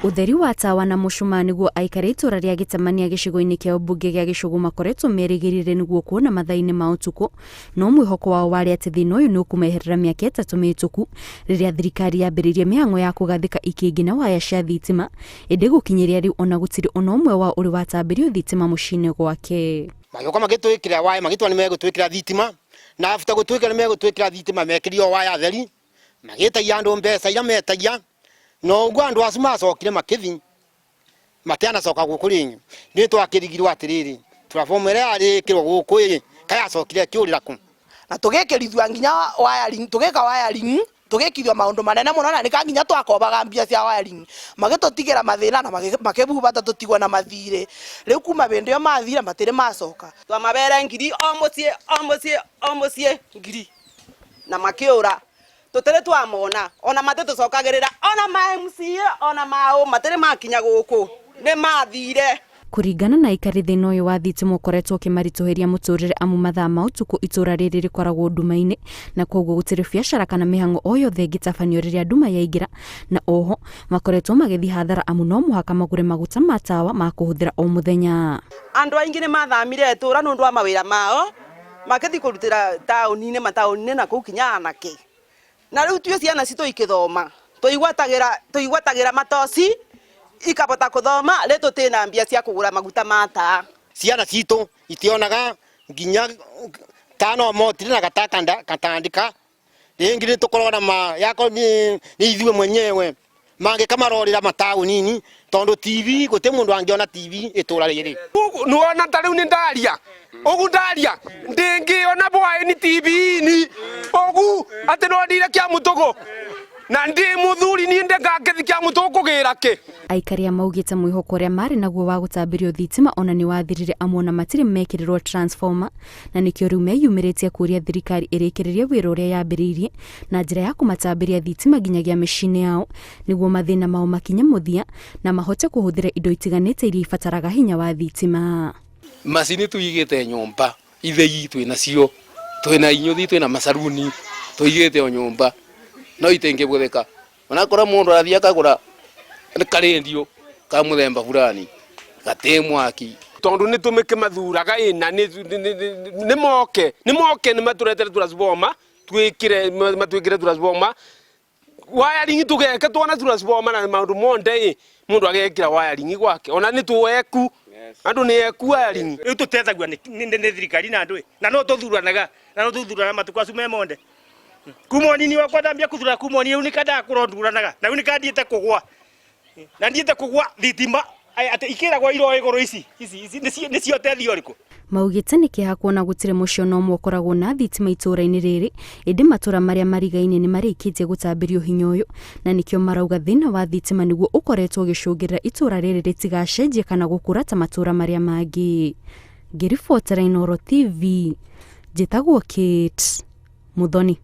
Ũtheri wa tawa na mũcumaa nĩguo aikari a itũra rĩa Gĩtamania gĩcigo-inĩ kĩa ũmbunge gĩa Gĩcũgũ makoretwo merĩgĩrĩire nĩguo kuona mathaa-inĩ ma ũtukũ, no mwĩhoko wao warĩ atĩ thĩna ũyũ nĩ ũkũmeherera mĩaka ĩtatũ mĩhĩtũku rĩrĩa thirikari yambĩrĩirie mĩhang'o ya kũgathĩka ikĩngĩ na waya cia thitima, ĩndĩ gũkinyĩria rĩu ona gũtirĩ ona ũmwe wao ũrĩ watambĩrio thitima mũciĩ-inĩ gwake. Magĩũka magĩtwĩkĩra waya magĩtwa nĩ megũtwĩkĩra thitima na after gũtwĩkĩra nĩ megũtwĩkĩra thitima mekĩrire o waya theri magĩtagia andũ mbeca iria metagia na ũguo andũ acio macokire makĩthi matianacoka gũkũ rĩngĩ. Nĩ twakĩrigirwo atĩrĩrĩ, transformer ĩrĩa yarĩ ĩkĩrwo gũkũ ĩ kaĩ yacokire ĩkĩũrĩra kũ? Na tũgĩkĩrithua nginya wiring, tũgĩka wiring tũgĩkithio maũndũ manene mũno na nĩka nginya twakobaga mbia cia wiring magĩtũtigĩra mathĩna na makĩbubata tũtigwo na mathirĩ. Rĩu kuma hĩndĩ ĩyo mathire matirĩ macoka. Twamabere ngiri o mũciĩ o mũciĩ o mũciĩ ngiri na makĩũra tũtirĩ twamona ona matitũcokagĩrĩra ona ma MCA ona ma ũ matirĩ makinya gũkũ nĩ mathire. Kũringana na aikari thĩna ũyũ wa thitima ũkoretwo ũkĩmaritũhĩria mũtũrĩre amu mathaa ma ũtukũ itũra rĩrĩ rĩkoragwo nduma-inĩ na koguo gũtirĩ biacara kana mĩhang'o o yothe ĩngĩtabanio rĩrĩa nduma yaingĩra na oho makoretwo magĩthiĩ hathara amu no mũhaka magũre maguta ma tawa ma kũhũthĩra o mũthenya. Andũ aingĩ nĩ mathamire itũra nĩ ũndũ wa mawĩra mao makĩthiĩ kũrutĩra taũni-inĩ mataũni-inĩ na kũu kinya anake. Na rĩu twĩ ciana citũ ikĩthoma tũigwatagĩra tũigwatagĩra matoci ikabota kũthoma rĩ tũtĩna mbia cia kũgũra maguta ma taa. Ciana citũ itionaga nginya ta no motire na gata katandĩka rĩngĩ nĩ tũkoragwo na ma yakorwo nĩ ithuĩ mwenyewe mangĩkamarorĩra mataũni-inĩ tondũ TV gũtirĩ mũndũ angĩona TV itũra rĩrĩ. Nĩwona ta rĩu nĩ ndaria ũgu ndaria ndĩngĩona bwaĩni TV-inĩ ũgu atĩ no ndire kĩa mũtũgũ na ndĩ mũthuri niĩ ndĩngakĩthi kĩa mũtũgũ kũgĩra kĩ. Aikari a maugĩte mwĩhoko ũrĩa marĩ naguo wa gũtambĩrio thitima ona nĩ wathirire amu ona matirĩ mekĩrĩrwo transformer na nĩkĩo rĩu meyumĩrĩtie kũria thirikari ĩrĩkĩrĩrie wĩra ũrĩa yambĩrĩirie na njĩra ya kũmatambĩria thitima nginyagia mĩciĩ-inĩ yao nĩguo mathĩna mao makinye mũthia na mahote kũhũthĩra indo itiganĩte iria ibataraga hinya wa thitima. Macini tũigĩte nyũmba ithĩi twĩ nacio twĩna inyũthi twĩna macaruni tũigĩte o nyũmba no itingĩbũthĩka onakora mũndũ arathiĩ akagũra karendio ka mũthemba fulani gatĩ mwaki. Tondũ nĩ tũmĩkĩmathuraga ĩ na nĩ moke nĩ moke nĩ matũretere transformer twĩkĩre matwĩkĩre transformer wiring tũgeke twona transformer na maũndũ monde ĩ mũndũ agekĩra wiring gwake ona nĩ tũeku andũ nĩ eku wiring. Rĩu tũtethagua nĩ thirikari na andũ ĩ na no tũthuranaga na no tũthuranaga matukũ acu me monde kuma ũnini wakwa ndambia kũthurana kuma ũnini rĩu nĩkandakũra nduranaga na rĩu nĩkandiĩte kũgwa na ndiĩte kũgwa thitima atĩ ikĩragwo iro igũrũ ici ici ici nĩcio ũteithio ũrĩkũ? Maugĩte nĩ kĩeha kuona gũtirĩ mũciĩ ona ũmwe ũkoragwo na thitima itũũra-inĩ rĩrĩ, ĩndĩ matũũra marĩa marigainie nĩ marĩkĩtie gũtambĩrio hinya ũyũ, na nĩkĩo marauga thĩna wa thitima nĩguo ũkoretwo ũgĩcũngĩrĩra itũũra rĩrĩ rĩtigacenjie kana gũkũra ta matũũra marĩa mangĩ. Ngĩribotera Inooro TV, njĩtagwo Kate Muthoni.